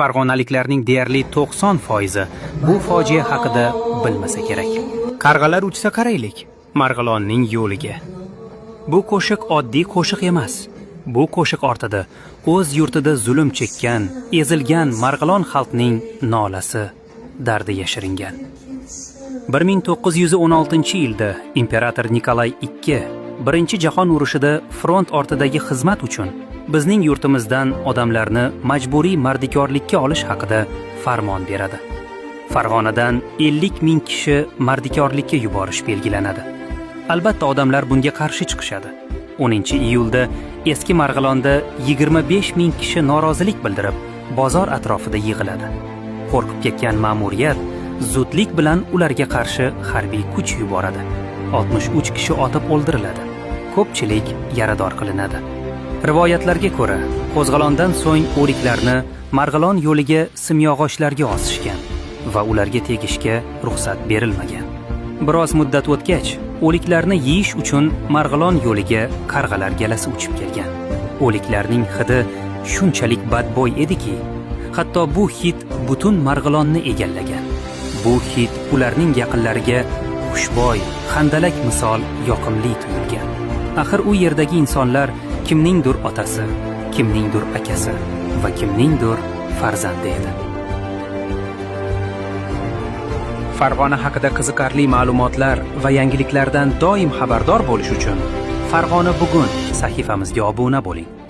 Farg'onaliklarning deyarli 90% bu fojia haqida bilmasa kerak. Qarg'alar uchsa qaraylik Marg'ilonning yo'liga. Bu qo'shiq oddiy qo'shiq emas. Bu qo'shiq ortida o'z yurtida zulm chekkan, ezilgan Marg'ilon xalqning nolasi, dardi yashiringan. 1916-yilda imperator Nikolay II Birinchi jahon urushida front ortidagi xizmat uchun bizning yurtimizdan odamlarni majburiy mardikorlikka olish haqida farmon beradi. Farg'onadan 50 ming kishi mardikorlikka yuborish belgilanadi. Albatta odamlar bunga qarshi chiqishadi. 10-iyulda Eski Marg'ilonda 25 ming kishi norozilik bildirib, bozor atrofida yig'iladi. Qo'rqib ketgan ma'muriyat zudlik bilan ularga qarshi harbiy kuch yuboradi. 63 kishi otib o'ldiriladi. Ko'pchilik yarador qilinadi. Rivoyatlarga ko'ra, qo'zg'olondan so'ng o'liklarni Marg'ilon yo'liga simyog'ochlarga osishgan va ularga tegishga ruxsat berilmagan. Biroz muddat o'tgach, o'liklarni yeyish uchun Marg'ilon yo'liga qarg'alar galasi uchib kelgan. O'liklarning hidi shunchalik badbo'y ediki, hatto bu hid butun Marg'ilonni egallagan. Bu hid ularning yaqinlariga xushbo'y, handalak misol yoqimli tuyulgan. Axir u yerdagi insonlar kimningdir otasi, kimningdir akasi va kimningdir farzandi edi. Farg'ona haqida qiziqarli ma'lumotlar va yangiliklardan doim xabardor bo'lish uchun Farg'ona bugun sahifamizga obuna bo'ling.